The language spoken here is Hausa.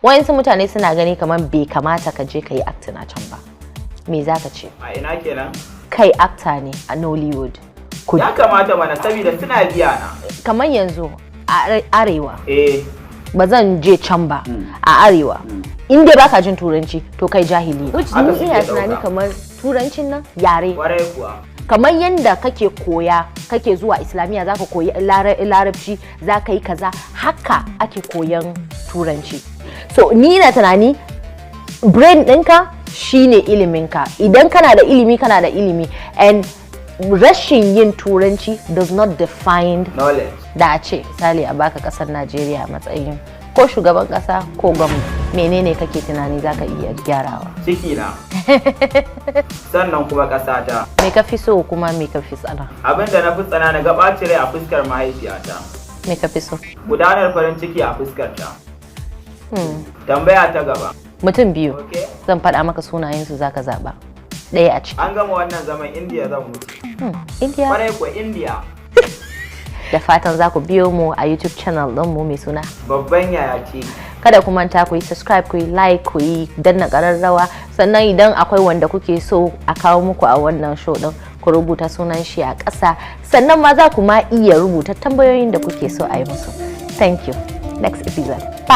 Wayansu mutane suna gani kamar bai kamata ka je ka yi acting a can ba. Me za ka ce? A ina kenan? Kai actor ne a Nollywood. Ya kamata mana, saboda suna biya na. Kamar yanzu a arewa, ba zan je can ba, a arewa in dai baka jin Turanci, to kai jahili. Which Haka ni suke ina tunani ɗauka. kamar Turancin nan yare, Kwarai kuwa. kamar yadda kake koya, kake zuwa Islamiyya, zaka koyi Larabci, zaka yi kaza, haka ake koyan Turanci. So ni na tunani brain ɗinka shine iliminka. Idan kana da ilimi, kana da ilimi, and rashin yin Turanci does not define knowledge. Da a ce misali a baka kasar Najeriya a matsayin ko shugaban kasa ko gwamna, menene kake tunani zaka iya gyarawa? Ciki na, sannan kuma ƙasata. Me ka fi so kuma me ka fi tsana? Abin da na fi tsana, na ga ɓacin rai a fuskar mahaifiyata. Me ka fi so? Gudanar farin ciki a fuskarta. Tambaya ta gaba. Mutum biyu Okay. zan faɗa maka sunayensu, zaka zaɓa ɗaya a ciki. An gama wannan zaman, Indiya zan wuce. India? Kwarai kuwa, Indiya. Da fatan za ku biyo mu a YouTube channel ɗinmu mai suna Babban Yaya ce. Kada ku manta ku yi subscribe, ku yi like, ku yi danna ƙararrawa. Sannan idan akwai wanda kuke so a kawo muku a wannan show ɗin, ku rubuta sunan shi a ƙasa. Sannan ma za ku ma iya rubuta tambayoyin da kuke so a yi musu. Thank you. Next episode. Bye.